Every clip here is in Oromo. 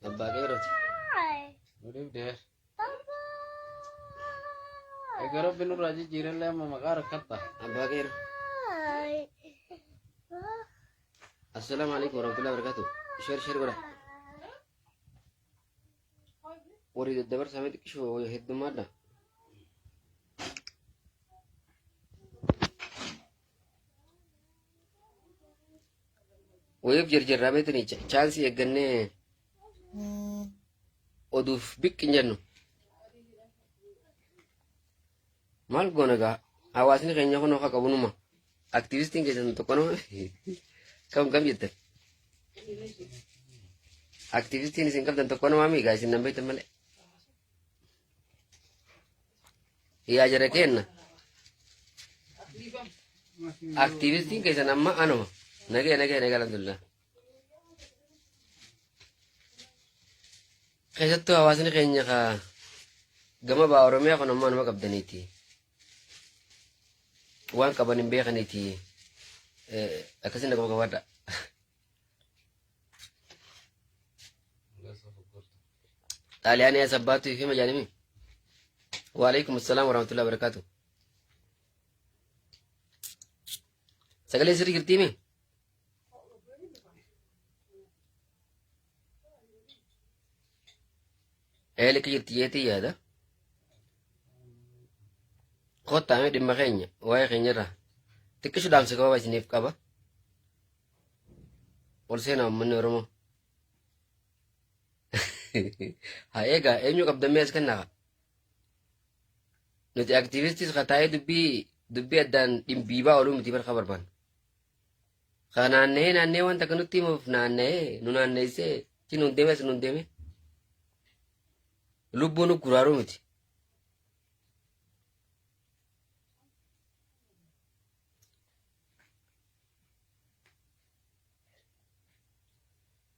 Abbaa qeerrooti. Nu dhibdee. Egaa rabbi nurraa jijjiirellee amma maqaa rakkatta. Abbaa qeerroo. Assalaamu alaikum warahmatullahi wabarakatuh. Share share godha. Warri daddabarsaa mee xiqqishoo heddummaadha. Wayiif jarjarraa beektanii chaansii eeggannee oduuf biqqi hin jennu. Maal goona gaa hawaasni keenya kun akka qabu numa. Aktiivistiin keessan tokko nama kam kam jettan. Aktiivistiin isin qabdan tokko namaa miigaa isin nan beektan malee. Yaa jara keenna. Aktiivistiin keessan amma anuma. Nagee nagee nagee alhamdulillah. Keessattuu hawaasni keenya ka gama ba'a Oromiyaa kun ammoo anuma qabdaniiti. Waan qaban hin beekaniiti. Akkasiin dhaqaba qabaadha. Xaaliyaanii as abbaatu fi majaanimi. Waalaikum assalaam warahmatullahi wabarakatuh. Sagalee sirrii jirtii mi? Ee likki jirti jeetii yaada. Kottaa mee dhimma keenya waa'ee keenya irraa xiqqishu dhaamsa gabaabaa isiniif qaba. Ol seenaa uummanni Oromoo. Haa eegaa eenyu qabdammee as kennaa? Nuti aktiivistis ka taa'ee dubbii dubbii addaan dhimbiibaa ooluu miti barka barbaannu. Ka naanna'ee naanna'ee wanta akka nutti himuuf naanna'ee nu naanneessee achi nuun deemee as nuun deemee lubbuu nu guraaruu miti.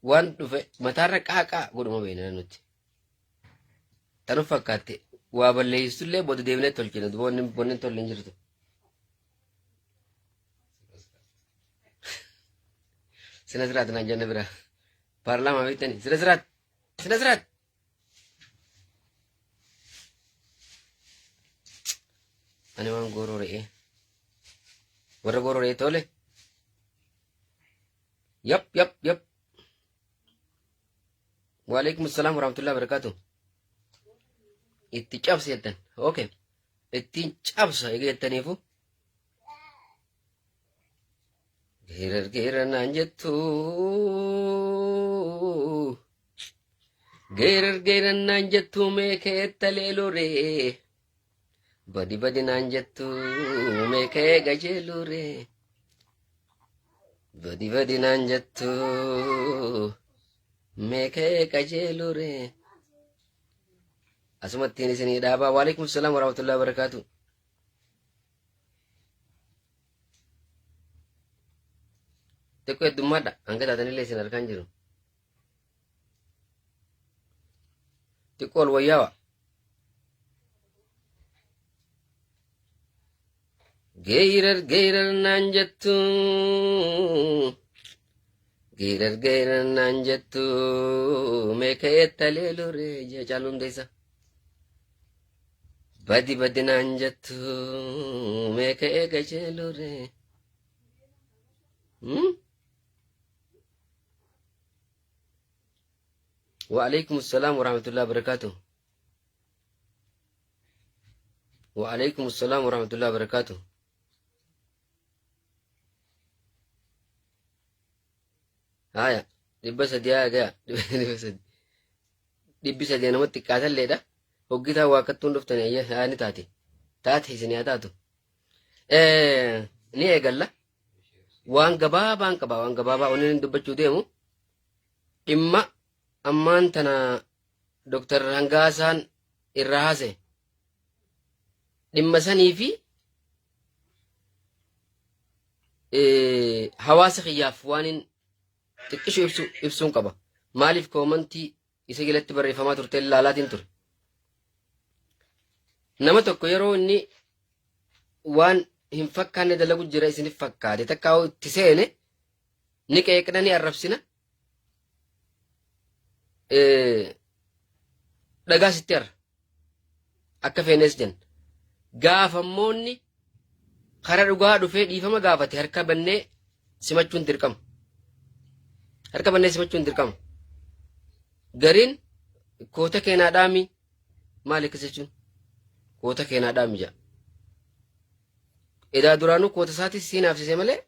Waan dhufe mataarra qaaqaa godhuma beekna nuti. Tanu fakkaatte waa balleessitullee booda deebinee tolchina duba wanni wanni hin tolle hin jirtu. Sina siraat naan jenna bira. Paarlaamaa beektani sina siraat sina siraat. Ani waan gooroo re'ee. Warra gooroo re'ee tole. Yap yap yap. Waalaikum assalam warahmatullahi wabarakatuh. Itti cabsa jettan. Okay. Ittiin cabsa eega jettaniifu. Geerar geerar naan jettu. Geerar geerar naan jettu mee keetta leeluree. Badi badi naan jettu mee kee gajeeluree. Badi badi naan jettu mee kee qajeeluree. Asumattiin isinii dhaabaa. Waalaikum salaam warahmatullahi wabarakatuh. Xiqqoo heddummaadha. Hanga taatanillee isin harkaan jiru. Xiqqoo ol wayyaawa. Geerar geerar naan jettu. Geerar geerar naan jettu. Mee ka'ee talee luree jee caaluun deessa. Badi badi naan jettu mee ka'ee qajeeluree. Hmm? Wa alaikum assalam wa rahmatullahi wa barakatuh. Wa alaikum assalam wa rahmatullahi wa barakatuh. Haya, 300 haya gaya, 300. 300 namatti xiqqaatalleedha. Hoggitaa waa akkattuun dhuftani ayya haa ni taate. Taate isin haa taatu. Ni eegalla. Waan gabaabaan qaba waan gabaabaa onni inni dubbachuu deemu dhimma ammaan tana Dr. Hangaasaan irraa haase dhimma sanii fi hawaasa kiyyaaf waan hin xiqqishu ibsu ibsuun qaba. Maaliif koomantii isa jalatti barreeffamaa turte ilaalaatiin ture. Nama tokko yeroo inni waan hin fakkaanne dalagu jira isinif fakkaate takka itti seene Ni qeeqna ni arrabsina. Dhagaa sitti harra. Akka feenes jenna. Gaafammoonni kara dhugaa dhufee dhiifama gaafate harka bannee simachuun dirqama. Harka bannee simachuun dirqama. Gariin koota keenaa dhaami maali akkas jechuun? Koota keenaa dhaami jedha. Edaa duraanuu koota isaatis siin haafsise malee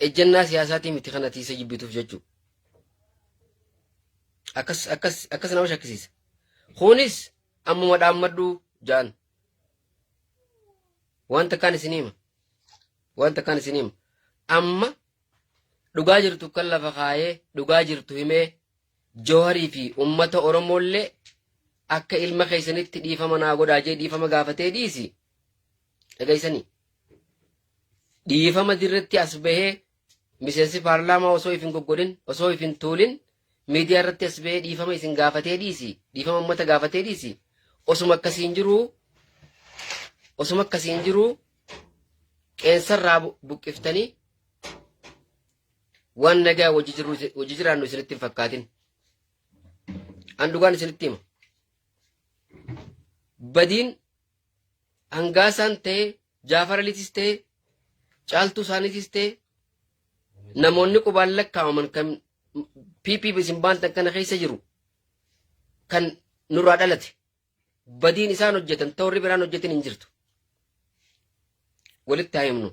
ejjennaa siyaasaatii miti kana tiisa jibbituuf jechuudha. Akkas akkas akkas nama shakkisiisa. Kunis ammuma dhaammadhu ja'an. Wanta kaan isin hima. Wanta kaan isin hima. Amma dhugaa jirtu kan lafa kaayee dhugaa jirtu himee Jawharii fi ummata Oromoollee akka ilma keessanitti dhiifama naa godhaa jee dhiifama gaafatee dhiisi. Dhageessanii. Dhiifama dirratti as bahee miseensi paarlaamaa osoo if hin goggodhin osoo if hin tuulin miidiyaa irratti as bahee dhiifama isin gaafatee dhiisi. Dhiifama ummata gaafatee dhiisi. Osuma akkasiin jiruu osuma akkasiin jiruu qeensarraa buqqiftanii waan nagaa wajji jirru wajji jiraannu isinitti hin fakkaatin. An dhugaan isinitti hima. Badiin hangaasaan ta'e Jaafar Aliitis ta'e caaltuu isaaniitis ta'e namoonni qubaan lakkaa'aman kan PP isin baantan kana keessa jiru kan nurraa dhalate badiin isaan hojjetan ta warri biraan hojjetin hin jirtu. Walitti haa himnu.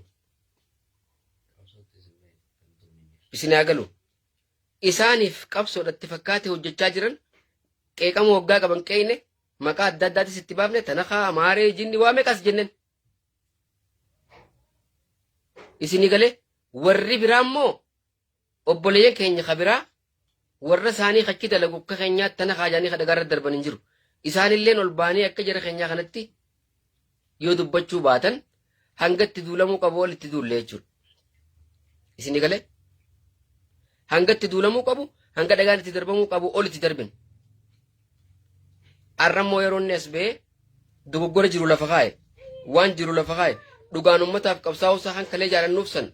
Isin haa galu. Isaaniif qabsoodhatti fakkaate hojjechaa jiran qeeqama waggaa qaban qeeyne maqaa adda addaatis itti baafne tanakaa maaree jinni waa meeqas jennen. Isinii galee warri biraa immoo Obboleeyyan keenya ka biraa warra isaanii kachi dalagu akka keenyaatti tana kaajaanii ka dhagaarra darban hin jiru. Isaanilleen ol baanii akka jara keenyaa kanatti yoo dubbachuu baatan hanga itti duulamuu qabu ol itti duulle jechuudha. Isinii galee? Hanga itti duulamuu qabu, hanga dhagaan itti darbamuu qabu ol itti darbin. Arrammoo yeroo inni as ba'ee dogoggora jiru lafa kaa'e, waan jiru lafa kaa'e, dhugaan ummataaf qabsaa'uu isaa kan kalee jaalannuuf san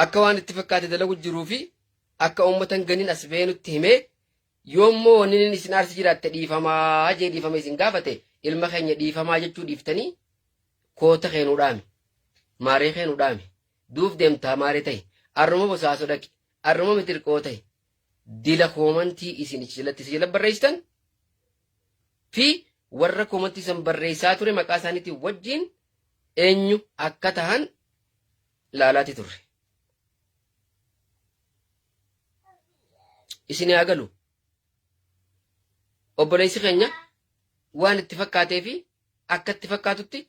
akka waan itti fakkaate dalagu jiruu fi akka uummata hin ganin as ba'ee nutti himee yoommoo wanni inni isin aarsi jiraatte dhiifamaa jee dhiifama isin gaafate ilma keenya dhiifamaa jechuu dhiiftanii koota kee nu dhaami maaree kee nu dhaami duuf deemtaa maaree tahi arruma bosaaso dhaqi arruma mitirqoo tahi dila koomantii isin jalatti isa jala barreessitan fi warra koomantii san barreessaa ture maqaa isaaniitiin wajjin eenyu akka tahan laalaati turre. Isin haa galu. Obboleessi keenya waan itti fakkaatee fi akka itti fakkaatutti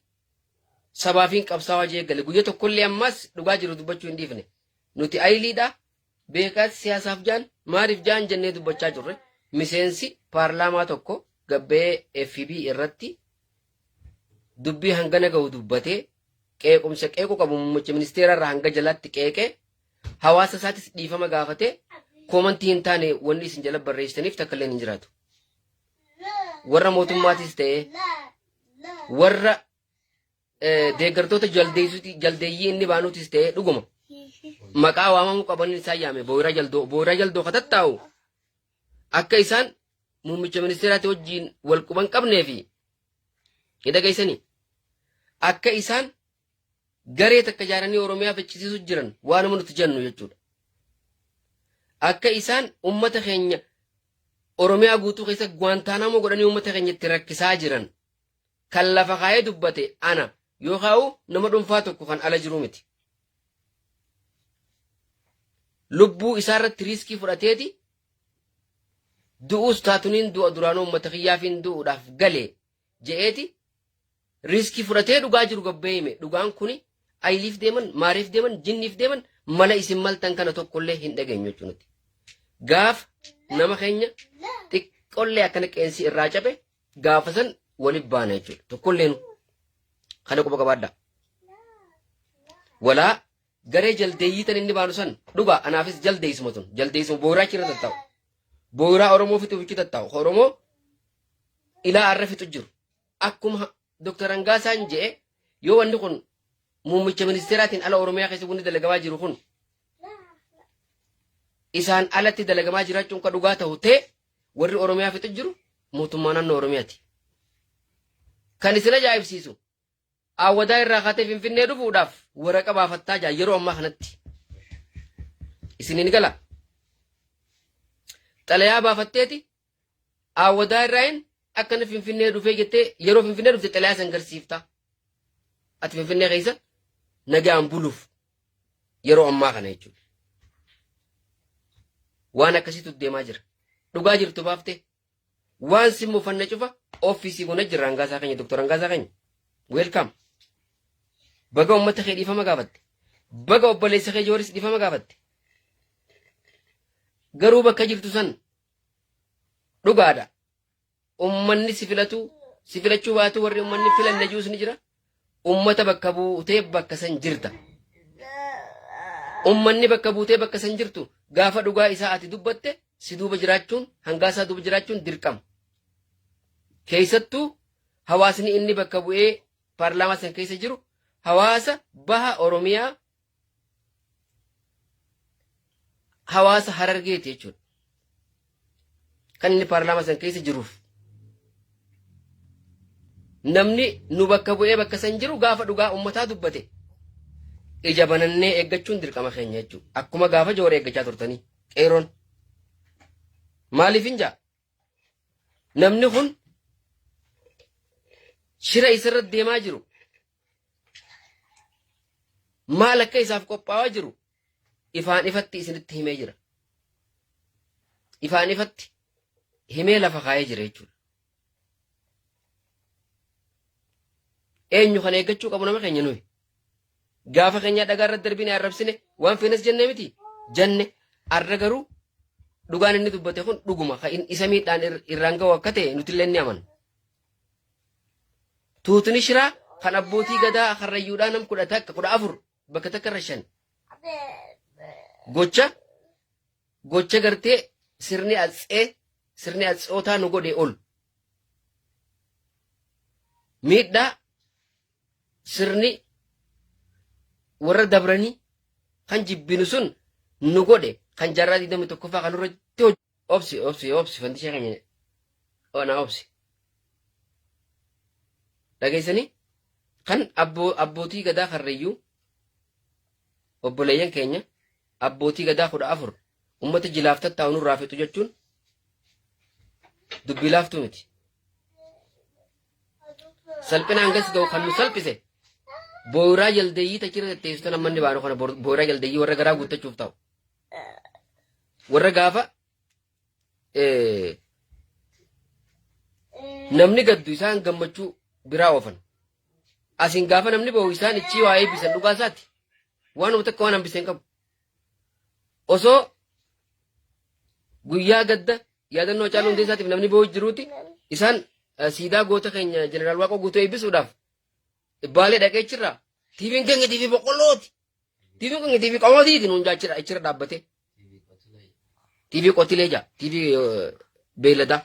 sabaafiin qabsaawaa jee gale. Guyya tokkollee ammaas dhugaa jiru dubbachuu hin dhiifne. Nuti ayiliidha beekaas siyaasaaf jaan maaliif jaan jennee dubbachaa turre. Miseensi paarlaamaa tokko gabbee FB irratti dubbii hangana gahu dubbatee qeequmsa qeequu qabu muummicha ministeeraa irraa hanga jalaatti qeeqee hawaasa isaatis dhiifama gaafatee koomantii hin taane wanni isin jala barreessitaniif takka illee hin jiraatu. Warra mootummaatis ta'ee warra deeggartoota jaldeeyyii inni baanuutis ta'ee dhuguma maqaa waamamuu qaban isaan yaame booyraa jaldoo booyraa jaldoo katattaa'u akka isaan muummicha ministeeraatti wajjiin wal quban qabnee fi ni dhageessanii akka isaan garee takka ijaaranii Oromiyaa ficcisiisu jiran waanuma nuti jennu jechuudha. Akka isaan uummata keenya Oromiyaa guutuu keessa Guantaanaamoo godhanii uummata keenya itti rakkisaa jiran kan lafa kaayee dubbate ana yookaan nama dhuunfaa tokko kan ala jiru miti. Lubbuu isaarratti riiskii fudhateeti du'uus taatuniin du'a duraanuu uummata kiyyaafiin du'uudhaaf gale je'eeti riiskii fudhatee dhugaa jiru gabbee hime. Dhugaan kuni ayiliif deeman, maariif deeman, jinniif deeman mala isin maltan kana tokkollee hin dhageenyu jechuudha. Gaaf nama keenya xiqqollee akkana qeensi irraa cabe gaafa san waliif baana jechuudha. Tokkolleenu kana quba qabaadhaa. Walaa garee jaldeeyyii tan inni baanu san dhugaa anaafis jaldeessuma tun jaldeessuma booyraa achirra tattaa'u. Booyraa Oromoo fixuuf achi tattaa'u. Oromoo ilaa arra fixu jiru. Akkuma Dr. Hangaasaan je'e yoo wanni kun Muummicha ministeeraatiin ala Oromiyaa keessa wanni dalagamaa jiru kun isaan alatti dalagamaa jiraachuun ka dhugaa ta'u ta'e warri Oromiyaa fixu jiru mootummaa naannoo Oromiyaati. Kan isin ajaa'ibsiisu Awwadaa irraa kaatee Finfinnee dhufuudhaaf waraqa baafattaa jaa yeroo ammaa kanatti. Isiniin gala. Xalayaa baafatteeti Awwadaa irraayin akkana Finfinnee dhufee jettee yeroo Finfinnee dhufte xalayaa san garsiifta. Ati Finfinnee keessa nagaan buluuf yeroo ammaa kana jechuudha. Waan akkasiitu deemaa jira. Dhugaa jirtu baaftee waan si mufanne cufa ofiisii goone jirra hangaasaa keenya Doktor Hangaasaa keenya. Welcome. Baga uummata kee dhiifama gaafatte. Baga obboleessa kee Jooris dhiifama gaafatte. Garuu bakka jirtu san dhugaadha. Ummanni si filatu si filachuu baatu warri ummanni filanne jiruus ni jira. Ummata bakka buutee bakka san jirta. Ummanni bakka buutee bakka san jirtu gaafa dhugaa isaa ati dubbatte si duuba jiraachuun hangaa isaa duuba jiraachuun dirqama. Keessattuu hawaasni inni bakka bu'ee paarlaamaa san keessa jiru hawaasa baha Oromiyaa hawaasa Harargeeti jechuudha. Kan inni paarlaamaa san keessa jiruuf. Namni nu bakka bu'ee bakka san jiru gaafa dhugaa ummataa dubbate ija banannee eeggachuun dirqama keenya jechuudha. Akkuma gaafa joora eeggachaa turtanii qeeroon. Maaliif hin jaa? Namni kun shira isarra deemaa jiru maal akka isaaf qophaa'aa jiru ifaan ifatti isinitti himee jira. Ifaan ifatti himee lafa kaa'ee jira jechuudha. Eenyu kan eeggachuu qabu nama keenya nuyi. Gaafa keenya dhagaa irratti darbine arrabsine waan feenes jennee miti jenne arra garuu dhugaan inni dubbate kun dhuguma kan isa miidhaan irraan ga'u akka ta'e nutillee ni amanna. Tuutni shiraa kan abbootii gadaa karrayyuudhaa nam 11 14 bakka takka irra shan gocha gocha gartee sirni atsee sirni atsootaa nu godhe ol miidhaa sirni warra dabranii kan jibbinu sun nu godhe kan jaarraa 21ffaa kan nurratti obsi obsi obsi fandishee keenya onaa obsi dhageessanii kan abbootii gadaa karrayyuu obboleeyyan keenya abbootii gadaa 14 ummata jilaaf tattaa'u nurraa fixu jechuun dubbii laaftuu miti. Salphina hangas ga'u kan nu salphise booyraa jaldeeyyii tachirra tetteessu tan ammanni baanu kana booyraa jaldeeyyii warra garaa guuttachuuf ta'u. Warra gaafa namni gaddu isaan gammachuu biraa oofan. Asiin gaafa namni boo'u isaan ichii waa eebbisan dhugaa isaati. Waanuma takka waan hambise hin qabu. Osoo guyyaa gadda yaadannoo Haacaaluu Hundeessaatiif namni boo'u jiruuti isaan siidaa goota keenya Jeneraal Waaqoo Guutuu eebbisuudhaaf Baalee dhaqee achirraa TVn keenya TV boqqollooti. TVn keenya TV qamadiiti nuun jaa achirra achirra dhaabbatee. TV qotilee jaa TV beeyladaa.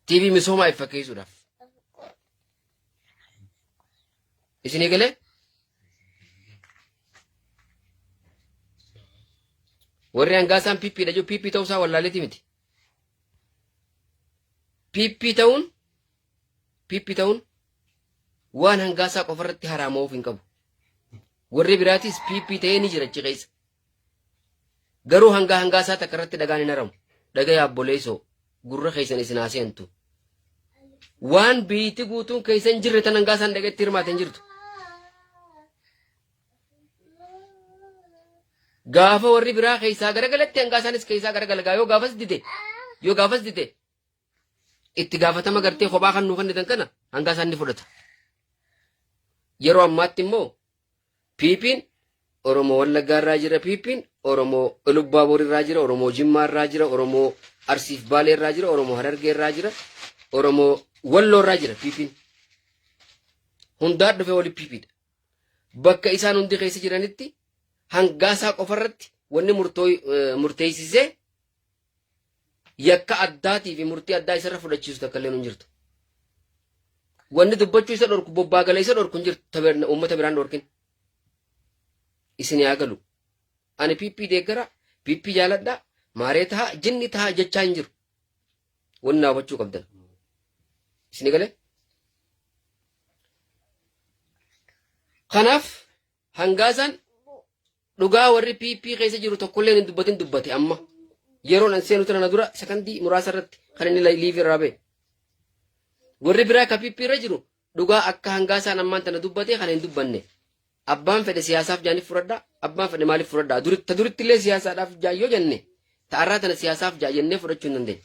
TV misoomaa if fakkeessuudhaaf. Isin eegalee? Warri hangaasaan PP dha jiru PP ta'uu isaa wallaaleeti miti. PP ta'uun PP ta'uun waan hangaasaa qofarratti haraama'uuf hin qabu. Warri biraatis PP ta'ee ni jira achi keessa. Garuu hanga hangaasaa takka irratti dhagaan hin haramu. Dhagaya obboleessoo gurra keessan isin haa seentu. Waan biitti guutuun keessa hin jirre tan hangaasaan dhaqetti hirmaate hin jirtu. Gaafa warri biraa keessaa garagalatti hangaasaanis keessaa garagalagaa yoo gaafas dide yoo gaafas dide itti gaafatama gartee kophaa kan nuu kennitan kana hanga isaan ni fudhata. Yeroo ammaatti immoo PPn Oromoo Wallaggaa irraa jira, PPn Oromoo Ilubbaabor irraa jira, Oromoo Jimmaa irraa jira, Oromoo Arsiif Baalee irraa jira, Oromoo Harargee irraa jira, Oromoo Walloo irraa jira PPn. Hundaa dhufe wali PPdha. Bakka isaan hundi keessa jiranitti hangaasaa qofarratti wanni murteessisee yakka addaatii fi murtii addaa isarra fudhachiisu takka illee hin jirtu. Wanni dubbachuu isa dhorku bobbaa gala isa dhorku hin jirtu uummata biraan dhorkin. Isin haa galu. Ani PP deeggara, PP jaaladha, maaree tahaa, jinni tahaa jechaa hin jiru. Wanni naa hubachuu qabdan. Isin galee? Kanaaf hangaasaan dhugaa warri PP keessa jiru tokkollee hin dubbatin dubbate amma. Yeroon an seenu tana dura sakandii muraasa irratti kan inni liivii irraa ba'e. Warri biraa ka PP irra jiru dhugaa akka hangaasaan ammaan tana dubbate kana hin dubbanne. Abbaan fedhe siyaasaaf jaaniif fudhadha, abbaan fedhe maaliif fudhadha. Ta duritti illee siyaasaadhaaf jaayyoo jenne ta'arraa tana siyaasaaf jaa jennee fudhachuu hin dandeenye.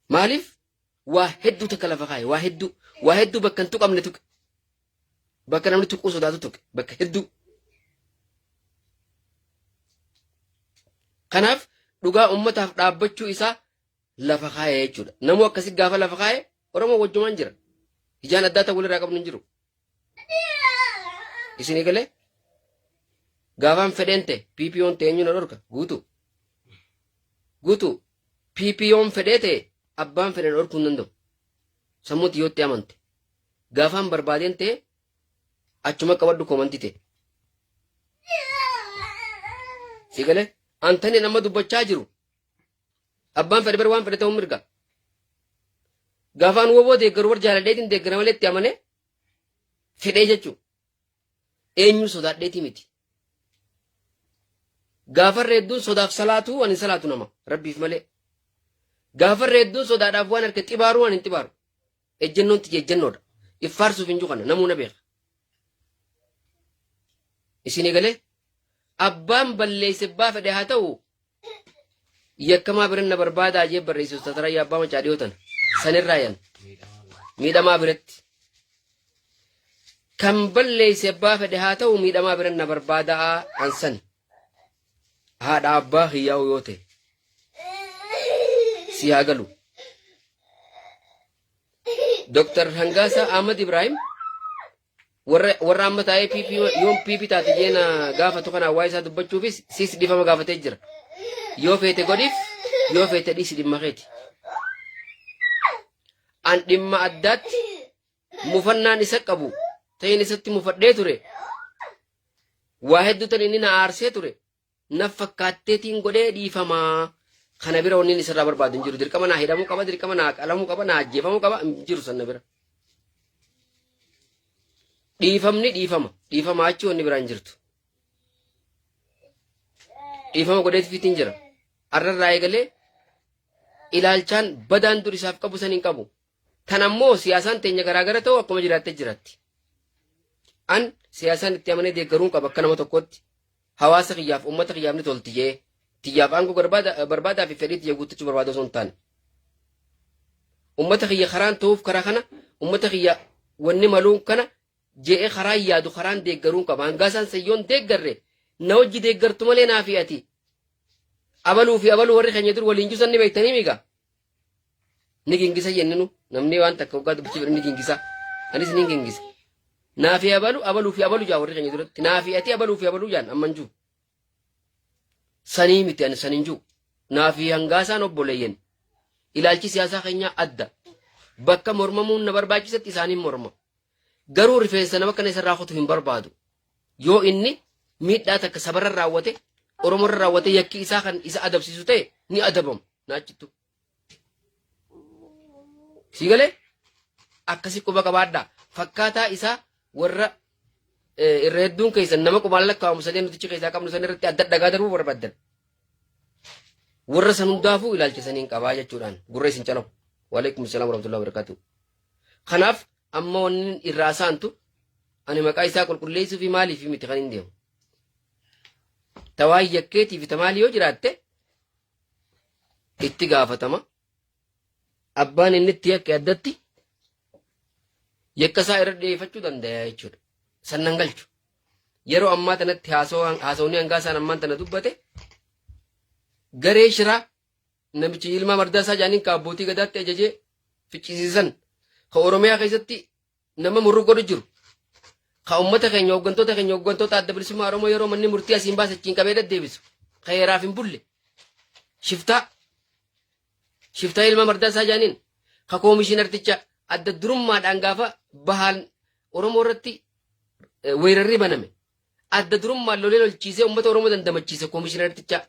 Maaliif waa hedduu takka lafa kaaye, waa hedduu, waa hedduu bakka hin tuqamne tuqe. Bakka namni tuquu sodaatu tuqe bakka hedduu. Kanaaf dhugaa ummataaf dhaabbachuu isaa lafa kaaye jechuudha. Namuu akkasi gaafa lafa kaaye Oromoo wajjumaan jira. Ijaan addaa ta'u walirraa qabnu hin jiru. Isinii galee gaafaan fedheen ta'e PPO'n ta'e eenyu na dhorka guutuu. Guutuu PPO'n fedhee ta'e abbaan fedhe na dhorkuu hin danda'u. Sammuu xiyyootti amante. Gaafaan barbaadeen ta'e achuma qabadhu koomantii ta'e. Si galee antani nama dubbachaa jiru. Abbaan fedhe bar waan fedhe ta'uu mirga. Gaafaan woboo deeggaru bar jaaladheetiin deeggara malee itti amanee fedhee jechuudha. Eenyu sodaadheetii miti. Gaafarra hedduun sodaaf salaatuu waan hin salaatu nama rabbiif malee. Gaafarra hedduun sodaadhaaf waan harka xibaaruu waan hin xibaaru. Ejjennoon tiyya ejjennoodha. Iffaarsuuf hin jiru kana namuu na beeka. Isinii galee abbaan balleesse abbaa fedhe haa ta'u yakkamaa biran na barbaadaa jee barreesse Ustaaz Raayyaa Abbaa Macaa dhiyoo tana. Sanirraa yan miidhamaa biratti. Kan balleesse abbaa fedhe haa ta'u miidhamaa biran na barbaadaa ansan. Haadha abbaa kiyyaa'u yoo ta'e. Si haa galu. Dr. Hangaasaa Ahmad Ibrahim warra amma taa'ee PP yoom PP taate jeena gaafatu kana waa'ee isaa dubbachuufis siis dhifama gaafatee jira. Yoo feete godhiif yoo feete dhiisi dhimma keeti. An dhimma addaatti mufannaan isa qabu ta'in isatti mufadhee ture. Waa hedduu tan inni na aarsee ture. Na fakkaatteetiin godhee dhiifamaa. Kana bira wanni inni isarraa barbaadu hin jiru. Dirqama naa hidhamuu qaba, dirqama naa qalamuu qaba, naa ajjeefamuu qaba hin jiru sanna bira. Dhiifamni dhiifama. Dhiifama achi wanni biraa hin jirtu. Dhiifama godheefiitiin jira. Arrarraa eegalee ilaalchaan badaan dur isaaf qabu san hin qabu. Tan ammoo siyaasaan teenya garaagara ta'u akkuma jiraattee jiraatti. An siyaasaan itti amanee deeggaruun qaba akka nama tokkootti. Hawaasa kiyyaaf uummata kiyyaaf ni tolti jee. Tiyyaaf aangoo barbaadaa fi fedhii tiyya guuttachuu barbaada osoo hin taane. Uummata kiyya karaan ta'uuf karaa kana uummata kiyya wanni maluun kana je'ee karaan yaadu karaan deeggaruun qaba. Hangaasaan sayyoon deeggarre na hojii deeggartu malee naa fi ati. Abaluu fi abaluu warri keenya dur waliin jusan ni beektanii migaa. Ni gingisa jenninu namni waan takka waggaa dubbachuu fedhu ni gingisa. Anis ni gingisa. Naa fi abalu abaluu fi abalu jaa warri keenya duratti. Naa fi ati abaluu fi abaluu jaan amman jiru. Sanii miti ani sanin jiru. Naa fi hangaasaan obboleeyyan. Ilaalchi siyaasaa keenyaa adda. Bakka mormamuun na barbaachisetti isaaniin morma. Garuu rifeensa nama kana isarraa kutu hin barbaadu. Yoo inni miidhaa takka sabarra raawwate Oromorra raawwate yakki isaa kan isa adabsiisu ta'e ni adabamu. Naachittu. Sii galee akkasi quba qabaadhaa. Fakkaataa isaa warra irra hedduun keessan nama qubaan lakkaa'amu sadeen nutichi keessaa qabnu san irratti adda dhagaa darbuu barbaaddan. Warra san hundaafuu ilaalcha saniin qabaa jechuudhaan gurra isin calawu. Waalaikum salaam warahmatullahi wabarakatuh. Kanaaf amma wanni irraa saantu ani maqaa isaa qulqulleessuu fi maaliif miti kan hin deemu. Tawaan yakkeetii fi tamaalii yoo jiraatte itti gaafatama. Abbaan inni itti yakke addatti yakka isaa irra dhiyeeffachuu danda'a jechuudha. Sannan galchu. Yeroo ammaa tanatti haasawni hangaa isaan ammaan tana dubbate garee shiraa namichi Yilmaa Mardaasaa jedhaniin ka abbootii gadaatti ajajee ficcisiisan ka Oromiyaa keessatti nama murru godhu jiru ka ummata keenya hooggantoota keenya hooggantoota adda bilisummaa Oromoo yeroo manni murtii asiin baase achiin qabee deddeebisu ka heeraaf hin bulle shiftaa shiftaa Yilmaa Mardaasaa jedhaniin ka koomishinarticha Adda durummaadhaan gaafa bahaan Oromoo irratti weerarri baname adda durummaan lolee lolchiisee uummata Oromoo dandamachiise koomishinartichaa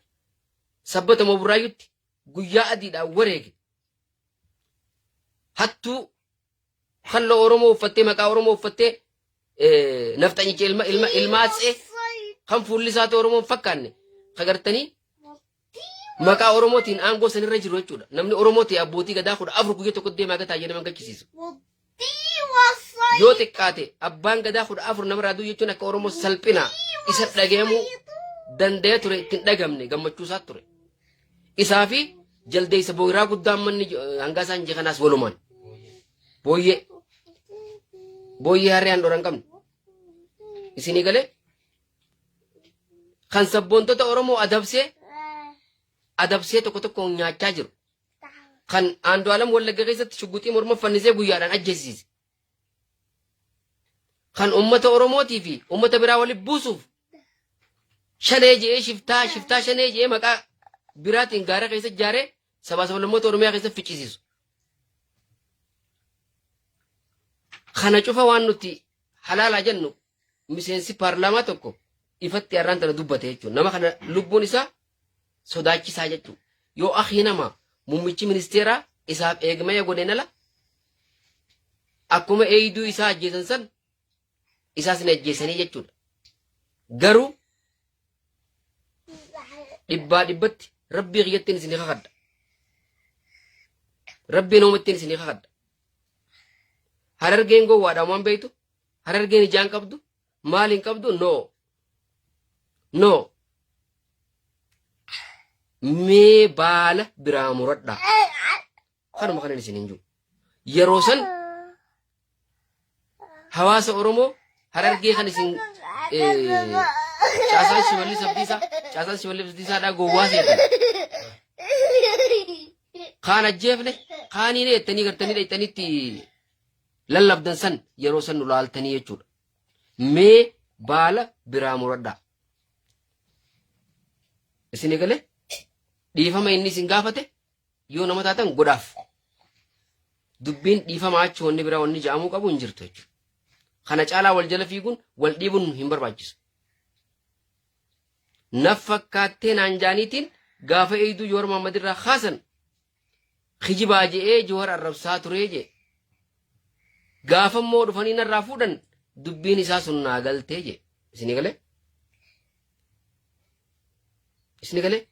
Sabbata moo Burraayyutti guyyaa adiidhaan wareege. Hattuu halloo Oromoo uffattee maqaa Oromoo uffattee nafxanyicha ilma ilma ilma atsee kan fuulli isaatu Oromoo hin fakkaanne kagartanii maqaa Oromootiin aangoo sanirra jiru jechuudha. Namni Oromoo ta'e abbootii gadaa 14 guyyaa tokko deemaa gataa jee nama hin gachisiisu. Yoo xiqqaate abbaan gadaa 14 namarraa du'u jechuun akka Oromoo salphina isa dhaga'amuu danda'ee ture ittiin dhagamne gammachuu isaa ture. Isaa fi jaldeessa booyiraa guddaan manni hangaa isaan ije kanaas walumaan. Booyyee. Booyyee harree handhuura hin qabne. Isinii galee kan sabboontota Oromoo adabsee adabsee tokko tokkoon nyaachaa jiru. Kan Andu'aalam Wallagga keessatti shugguxii morma fannisee guyyaadhaan ajjeesisiise. Kan uummata Oromootii fi uummata biraa walitti buusuuf shanee je'ee shiftaa shiftaa shanee je'ee maqaa biraatiin gaara keessa ijaaree sabaa sablammoota Oromiyaa keessa ficcisiisu. Kana cufa waan nuti halaalaa jennu miseensi paarlaamaa tokko ifatti har'aan tana dubbate jechuudha. Nama kana lubbuun isaa sodaachisaa jechuudha. Yoo akii nama muummichi ministeeraa isaaf eegmaya godheen ala akkuma eeyduu isaa ajjeesan san isaas ni ajjeesanii jechuudha. Garuu dhibbaa dhibbatti rabbii kiyyattiin isinii kakadha. Rabbiin uumattiin isinii kakadha. Harargeen gowwaadha waan beektu Harargeen ijaan qabdu maal hin qabdu no no mee baala biraa muradhaa kanuma kanan isin hin jiru yeroo san hawaasa Oromoo Harargee kan isin caasaan Shimallis Abdiisaa caasaan Shimallis Abdiisaadhaa gowwaa seetan kaan ajjeefne kaaniin jettanii gartanii dhayxanitti lallabdan san yeroo san nu laaltanii jechuudha. Mee baala biraa muradhaa. Isin egalee dhiifama inni isin gaafate yoo nama taatan godhaaf. Dubbiin dhiifama achi wanni biraa wanni ja'amuu qabu hin jirtu jechuudha. Kana caalaa wal jala fiiguun wal dhiibuun hin barbaachisu. Naf fakkaattee naan jaaniitiin gaafa eeyduu Jowaar Mohaammed irraa kaasan kijibaa je'ee Jawar arrabsaa turee je'e. Gaafa immoo dhufanii narraa fuudhan dubbiin isaa sun naa galtee je'e. Isinii galee? Isinii galee?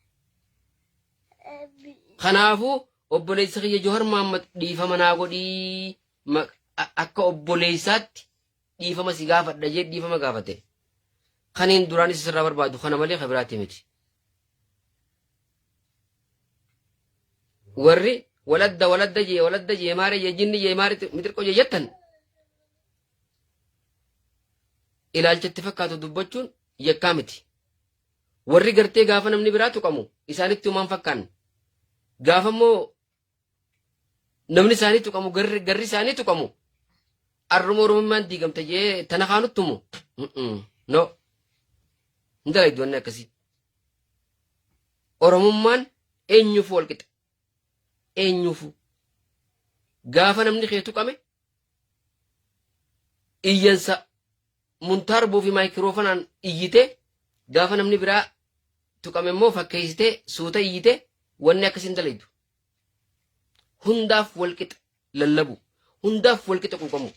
Kanaafuu obboleessa kiyya Jawar Mohaammed dhiifama naa godhii akka obboleessaatti dhiifama si gaafadha jee dhiifama gaafate. Kaniin duraanis isirraa barbaadu kana malee ka biraati miti. Warri waladda waladda jee waladda jee maaree jee jinni jee maaree mixirqoo jee jettan ilaalcha itti fakkaatu dubbachuun yakkaa miti. Warri gartee gaafa namni biraa tuqamu isaanitti humaan fakkaanne. Gaafa immoo namni isaanii tuqamu garri garri isaanii tuqamu arruma oromummaan diigamte jee tana kaanuttu mu no hin dalaydu wanni akkasii oromummaan eenyuufu wal qixa eenyuufu gaafa namni kee tuqame iyyansa muntaarboo fi maayikiroofanaan iyyitee gaafa namni biraa tuqame immoo fakkeessitee suuta iyyitee wanni akkasii hin dalaydu. Hundaaf walqixa lallabu. Hundaaf walqixa quuqamu.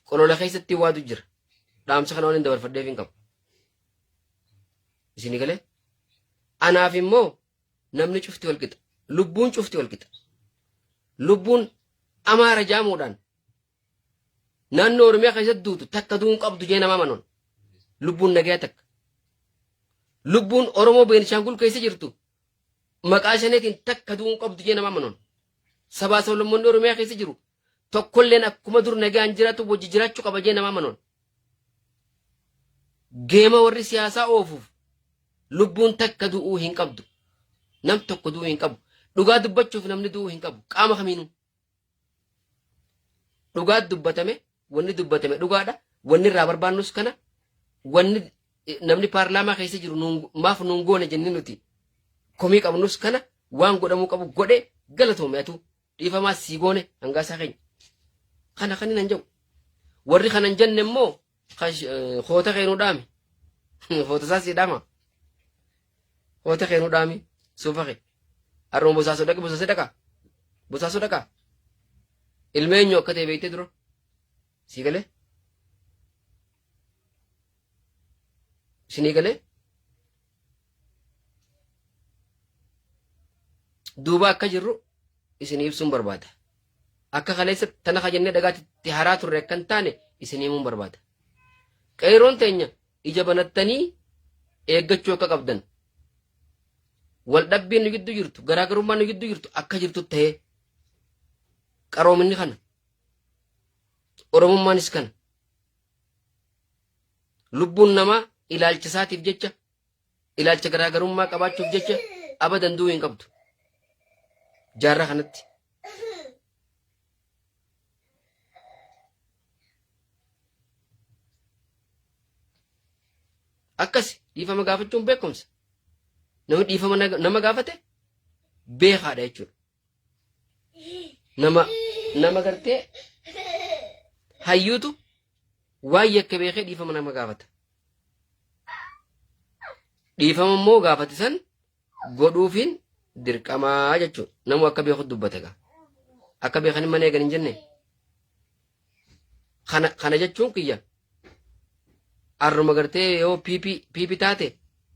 Qolola keessatti waatu jira. Dhaamsa kana waan hin dabarfadheef hin qabu. Isin galee? Anaaf immoo namni cufti walqixa. Lubbuun cufti walqixa. Lubbuun Amaara jaamuudhaan naannoo Oromiyaa keessatti duutu takka du'uu hin qabdu jee nama amanuun. Lubbuun nagayaa takka. Lubbuun Oromoo Beenishaangul keessa jirtu maqaa shaneetiin takka du'uu hin qabdu jee nama amanuun. Sabaa sablammoonni Oromiyaa keessa jiru tokkolleen akkuma dur nagaan jiraatu wajji jiraachuu qaba jee nama amanuun. Geema warri siyaasaa oofuuf lubbuun takka du'uu hin qabdu. Nam tokko du'uu hin qabu. Dhugaa dubbachuuf namni du'uu hin qabu. Qaama kamiinuu. Dhugaa dubbatame wanni dubbatame dhugaadha. Wanni irraa barbaannus kana wanni namni paarlaamaa keessa jiru maaf nuun goone jennee nuti komii qabnus kana waan godhamuu qabu godhe Galatoomi atuu dhiifamaa sii goone hangaasaa keenya. Kana kan hin jedhu. Warri kana hin jenne immoo koota keenuu dhaami. Koota isaa sii dhaama. Koota keenuu dhaami. Suufa kee. Har'uma bosaasoo dhaqi bosaasoo dhaqa. Bosaasoo dhaqa. Ilma eenyu akka ta'e beektee dura. Sii galee? Isinii galee? Duuba akka jirru isinii ibsuun barbaada. Akka kaleessa tana ka jennee dhagaatti itti haraa turre akka hin taane isinii himuun barbaada. Qeerroon teenya ija banattanii eeggachuu akka qabdan. Wal dhabbiin nu gidduu jirtu, garaagarummaan nu gidduu jirtu akka jirtu ta'ee qaroominni kana. Oromummaanis kana. Lubbuun namaa ilaalcha isaatiif jecha ilaalcha garaagarummaa qabaachuuf jecha abadan du'uu hin qabdu. Jaarraa kanatti. Akkasi dhiifama gaafachuun beekumsa. Namni dhiifama nama gaafate beekaadha jechuudha. Nama nama gartee hayyuutu waan yakka beekee dhiifama nama gaafata. Dhiifama immoo gaafate san godhuufiin dirqamaa jechuudha. Namu akka beeku dubbata egaa. Akka beekan mana eegan hin jenne. Kana kana jechuun kiyya arruma gartee yoo PP PP taate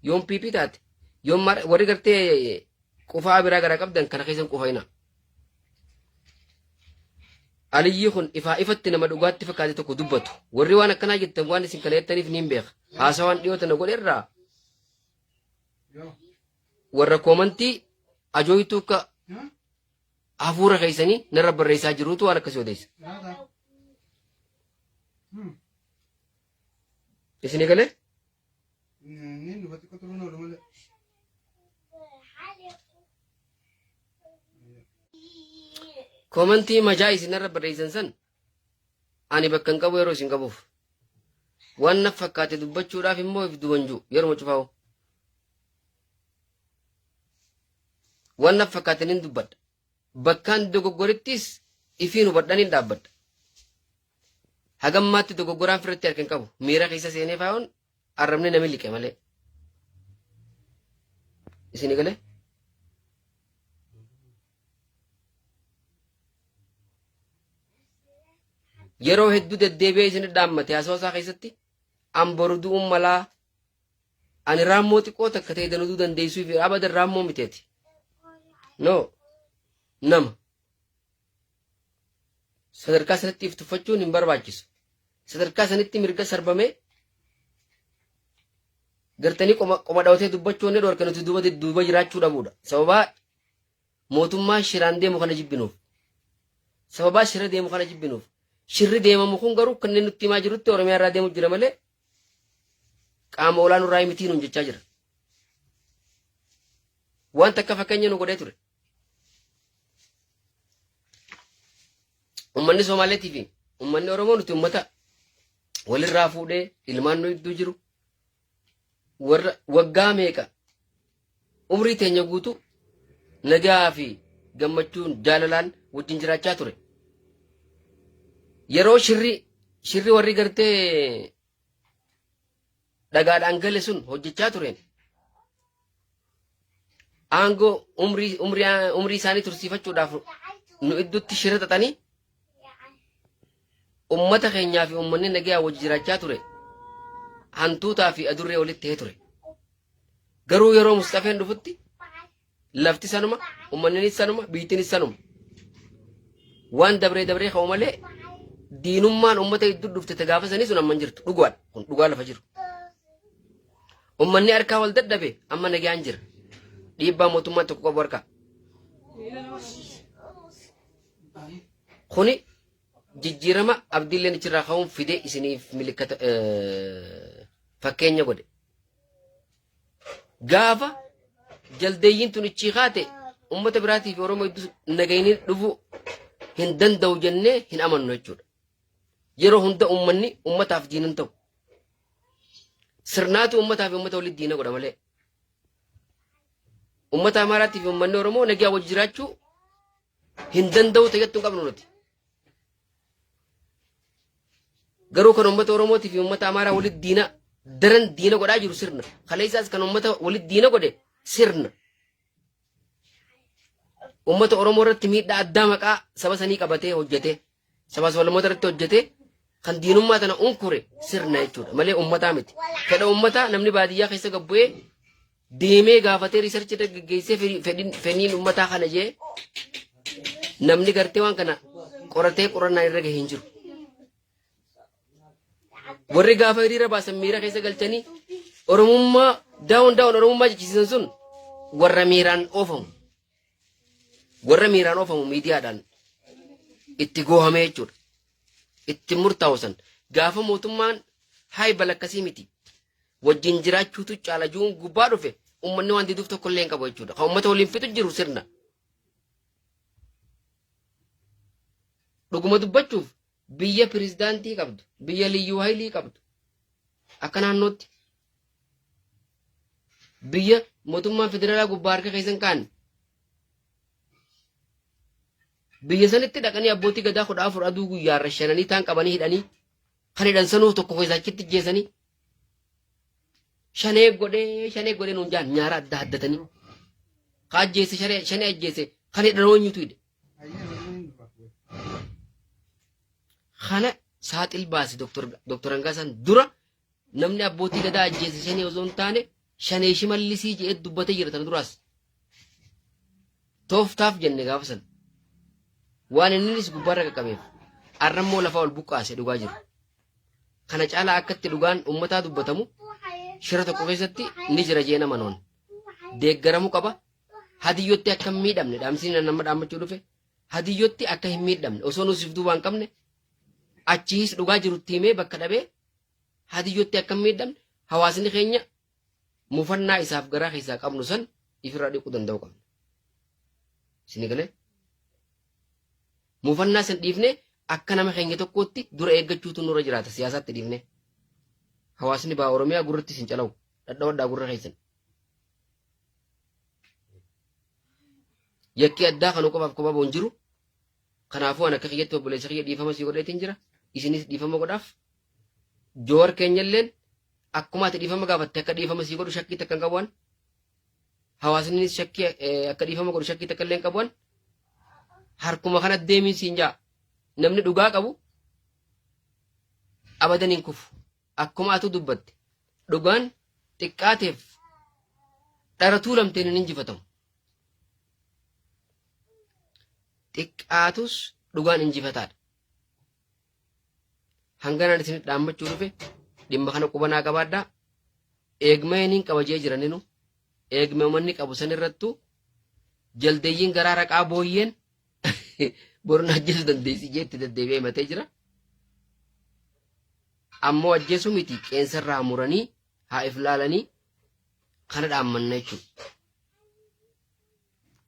yoom PP taate yoom warri gartee qufaa biraa garaa qabdan kana keessan qufayina. Aliyyii kun ifaa ifatti nama dhugaatti fakkaate tokko dubbatu. Warri waan akkanaa jettan waan isin kana jettaniif niin beeka. Haasawaan dhiyoo tana godhe irraa warra koomantii ajooytuu akka hafuura keessanii narra barreessaa jiruutu waan akkasii odeessa. Isinii galee? Niin dhufa xiqqoo turuun oolu malee. Koomantii majaa isin irra barreessan san ani bakka hin qabu yeroo isin qabuuf. Waan na fakkaate dubbachuudhaaf immoo if duban jiru yeruma cufaa'u. Waan na fakkaate nin dubbadha. Bakkaan dogoggorittis ifiin hubadhan hin dhaabbadha. Hagammaatti dogoggoraan firratti harka hin qabu. Miira keessa seenee faayuun arrabni nami liqe malee. Isin galee? Yeroo hedduu deddeebi'ee isin dhaammate haasawaa isaa keessatti an boru du'uun malaa ani raammoo xiqqoo takka ta'e danuduu dandeessuu fi abadan raammoo miteeti. No nama sadarkaa sanatti if tuffachuun hin barbaachisu. Sadarkaa sanitti mirga sarbamee gartanii qoma qoma dhawatee dubbachuu inni dhorke nuti duuba duuba jiraachuu dhabuudha. Sababaa mootummaa shiraan deemu kana jibbinuuf. Sababaa shira deemu kana jibbinuuf. Shirri deemamu kun garuu kanneen nutti himaa jirutti Oromiyaa irraa deemu jira malee qaama olaanuu irraa mitii nuun jechaa jira. Wanta akka fakkeenya nu godhee ture. Uummanni Somaaleetii fi uummanni Oromoo nuti uummata walirraa fuudhee ilmaan nu gidduu jiru warra waggaa meeqa umrii teenya guutuu nagaa fi gammachuun jaalalaan wajjin jiraachaa ture. Yeroo shirri shirri warri gartee dhagaadhaan gale sun hojjechaa tureen aangoo umrii umrii umrii isaanii tursiifachuudhaaf nu idduutti shira xaxanii ummata keenyaa fi ummanni nagayaa wajji jiraachaa ture hantuutaa fi adurree walitti ta'ee ture. Garuu yeroo Musxafeen dhufutti lafti sanuma, ummanninis sanuma, biyyittiinis sanuma. Waan dabree dabree ka'u malee diinummaan ummata gidduu dhufte ta gaafa sanii sun amma hin jirtu. Dhugaadha. Kun dhugaa lafa jiru. Ummanni harkaa wal dadhabe amma nagaan jira. Dhiibbaa mootummaan tokko qabu harkaa. Kuni jijjiirama abdiilleen achirraa ka'uun fide isiniif milikkata fakkeenya godhe. Gaafa jaldeeyyiin tun ichii kaate uummata biraatii fi Oromoo gidduu nagayni dhufuu hin danda'u jennee hin amannu jechuudha. Yeroo hunda uummanni uummataaf diina hin ta'u. Sirnaatu uummataa fi uummata walitti diina godha malee. Uummata Amaaraatii fi uummanni Oromoo nagaa wajji jiraachuu Hin danda'u ta'ettu hin qabnu nuti. Garuu kan uummata Oromootii fi uummata Amaaraa walitti diina daran diina godhaa jiru sirna. Kaleessaas kan uummata walitti diina godhe sirna. Uummata Oromoo irratti miidhaa addaa maqaa saba sanii qabatee hojjetee saba sablammoota irratti hojjetee kan diinummaa tana unkure sirna jechuudha malee uummataa miti. Fedha uummataa namni baadiyyaa keessa gad bu'ee deemee gaafatee riisarchii irra geggeessee fedhiin uummataa kana jee namni gartee waan kana qoratee qorannaan irra gahee hin jiru. Warri gaafa hiriira baasan miira keessa galchanii Oromummaa daawon daawon Oromummaa jechisiisan sun warra miiraan oofamu. Warra miiraan oofamu miidiyaadhaan itti goohamee jechuudha. Itti murtaa'u san gaafa mootummaan haay balakkasii miti wajjin jiraachuutu caala juun gubbaa dhufe uummanni waan diduuf tokko illee hin qabu jechuudha. Kan uummata waliin fixu jiru sirna. Dhuguma dubbachuuf biyya pirezidaantii qabdu, biyya liyyuu haayilii qabdu akka naannootti biyya mootummaan federaalaa gubbaa harka keessa hin kaanne biyya sanitti dhaqanii abbootii gadaa 14 aduu guyyaarra shananii taan qabanii hidhanii kan hidhan sanuu tokko keessaa achitti jeesanii shanee godhee shanee godhee nuun jaan nyaara adda haddatanii ka ajjeese shanee ajjeese kan hidhan eenyutu hidhe. Kana saaxil baase Dr. Hangaasaan dura namni abbootii gadaa ajjeese shanee osoo hin taane shanee shimallisii jedhee dubbatee jira tana duraas. Tooftaaf jenne gaafa san. Waan inninis gubbaarra qaqqabeef arrammoo lafaa ol buqqaase dhugaa jiru. Kana caalaa akkatti dhugaan uummataa dubbatamu shira tokko keessatti ni jira jee nama noon. Deeggaramuu qaba. Hadiyyotti akka hin miidhamne dhaamsiin nama dhaammachuu dhufe hadiyyotti akka hin miidhamne osoo nuus if duubaan qabne achiis dhugaa jirutti himee bakka dhabee hadiyyotti akka hin miidhamne hawaasni keenya mufannaa isaaf garaa keessaa qabnu san ifirraa dhiquu danda'uu qabna. Isin galee? Mufannaa san dhiifnee akka nama keenya tokkootti dura eeggachuutu nurra jiraata siyaasaatti dhiifnee. Hawaasni baha Oromiyaa gurratti isin calawu dhadhawadhaa gurra keessan. Yakki addaa kan qofaaf kophaa bahu hin jiru. Kanaafuu an akka kiyyatti obboleessa kiyya dhiifama sii godheetiin jira. Isinis dhiifama godhaaf. Joowar keenyalleen akkuma ati dhiifama gaafatte akka dhiifama sii godhu shakkii takka hin qabu an. Hawaasnis shakkii akka dhiifama godhu shakkii takka illee hin qabu an. Harkuma kana deemiin siin jaa. Namni dhugaa qabu abadan hin kufu. Akkuma atuu dubbatte dhugaan xiqqaateef dhara tuulamteen hin injifatamu. Xiqqaatus dhugaan injifataadha. Hanganaan isin dhaammachuu dhufe dhimma kana qubanaa qabaadhaa. Eegma hiniin qaba jee jiraninu eegma uummanni qabu san irrattuu jaldeeyyiin garaa raqaa booyyeen borna ajjeesuu dandeessi jee itti deddeebi'ee himatee jira. Ammoo ajjeesuu miti qeensarraa muranii haa if laalanii kana dhaammanna jechuudha.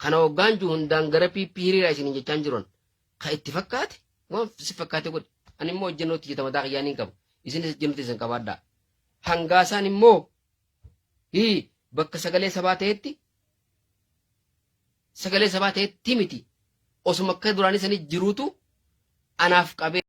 Kana hoggaan jiru hundaan gara PP hiriiraa isiniin jechaan jiran ka itti fakkaate waan si fakkaate godhi. Ani immoo hojjennoo tiyya mataa kiyyaa niin qaba. Isinis hojjennoo teessan qabaadhaa. Hangaasaan immoo hii bakka sagalee sabaa ta'etti sagalee sabaa ta'etti miti osuma akka duraanii sanii jiruutu anaaf qabee.